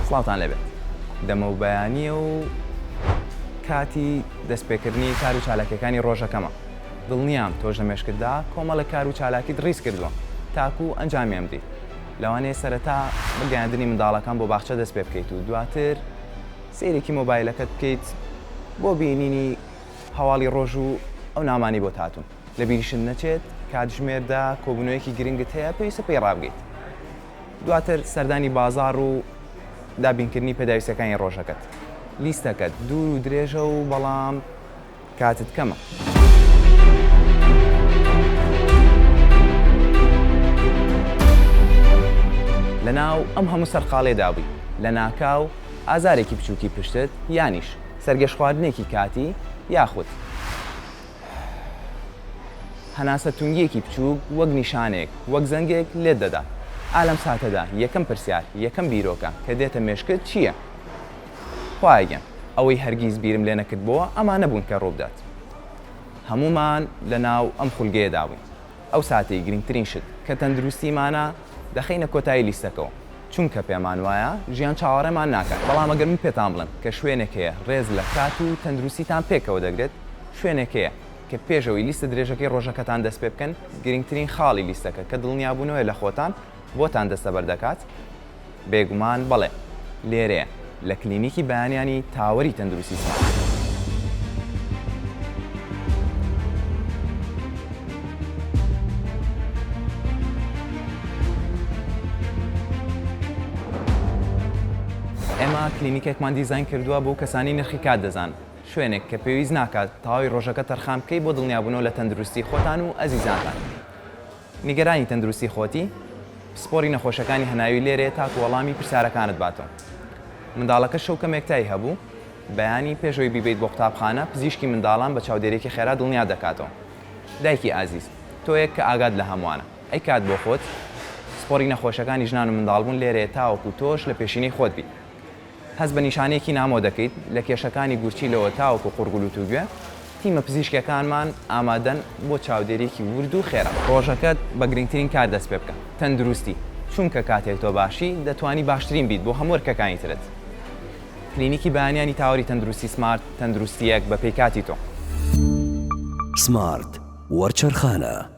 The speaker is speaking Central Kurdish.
سڵاوتان لێبێت. دەمەو بەیانییە و کاتی دەستپێکردنی کار و چالاکیەکانی ڕۆژەکەمە. دڵنیام تۆش لە مێشکتدا کۆمەڵێک کار و چالاکیت ڕیز کردووە تاکوو ئەنجامیان بدەیت. لەوانەیە سەرەتا بە گەیاندنی منداڵەکان بۆ باخچە دەست پێ بکەیت و دواتر سەیرێکی مۆبایلەکەت بکەیت بۆ بینینی هەواڵی ڕۆژ و ئەو نامانەی بۆت هاتوون. لەبیریشت نەچێت کاتژمێر دە کۆبوونەوەیەکی گرنگت هەیە پێویستە پێی ڕابگەیت. دواتر سەردانی بازاڕ و دابینکردنی پێداویستیەکانی ڕۆژەکەت. لیستەکەت دوور و درێژە و بەڵام کاتت کەمە. لەناو ئەم هەموو سەرقاڵیەدا بووی، لەناکاو ئازارێکی بچووکی پشتت یانیش سەرگێژخواردنێکی کاتی یاخود. هەناسە تونگییەکی بچووک وەک نیشانەیەک، وەک زەنگێک لێت دەدات. ئا لەم ساتەدا یەکەم پرسیار، یەکەم بیرۆکە کە دێتە مێشکت چییە؟ خوایە گیان، ئەوەی هەرگیز بیرم لێ نەکردبۆوە ئەمانە بوون کە ڕووبدات. هەموومان لە ناو ئەم خولگەیەدا بووین. ئەو ساتەی گرنگترین شت کە تەندروستیمانە دەخەینە کۆتایی لیستەکەوە، چونکە پێمان وایە ژیان چاوەڕێمان ناکات، بەڵام ئەگەر من پێتان بڵێم کە شوێنێک هەیە ڕێز لە کات و تەندروستیتان پێکەوە دەگرێت، شوێنێک هەیە کە پێش ئەوەی لیستە درێژەکەی ڕۆژەکەتان دەست پێ بکەن، گرنگترین خاڵی لیستەکە کە دڵنیابوونەوەیە لە خۆتان بۆتان دەستەبەر دەکات، بێگومان بەڵێ، لێرەیە، لە کلینیکی بەیانیانی تاوەری تەندروستی سمارت. ئێمە کلینیکێکمان دیزاین کردووە بۆ کەسانی نرخی کات دەزانن، شوێنێک کە پێویست ناکات تەواوی ڕۆژەکە تەرخان بکەیت بۆ دڵنیابوونەوە لە تەندروستی خۆتان و ئەزیزانتان. نیگەرانی تەندروستی خۆتی؟ پسپۆری نەخۆشەکانی هەناوی لێرەیە تاکو وەڵامی پرسیارەکانت باتەوە. منداڵەکە شەو کەمێک تای هەبوو، بەیانی پێش ئەوەی بیبەیت بۆ قوتابخانە، پزیشکی منداڵان بە چاودێریەکی خێرا دڵنیات دەکاتەوە. دایکی ئازیز، تۆیەک کە ئاگات لە هەمووانە، ئەی کات بۆ خۆت؟ پسپۆری نەخۆشەکانی ژنان و منداڵبوون لێرەیە تاوەکو تۆش لە پێشینەی خۆت بیت. هەست بە نیشانەیەکی نامۆ دەکەیت، لە کێشەکانی گورچیلەوە تاوەکو قوڕگ و لوت و گوێ، تیمە پزیشکیەکانمان ئامادەن بۆ چاودێریەکی ورد و خێرا. ڕۆژەکەت بە گرنگترین کار دەست پێ بکە، تەندروستی، چونکە کاتێک تۆ باشی، دەتوانی باشترین بیت بۆ هەموو ئەرکەکانی ترت. کلینیکی بەیانیانی تاوەری تەندروستی سمارت، تەندروستییەک بەپێی کاتی تۆ. سمارت وەرچەرخانە.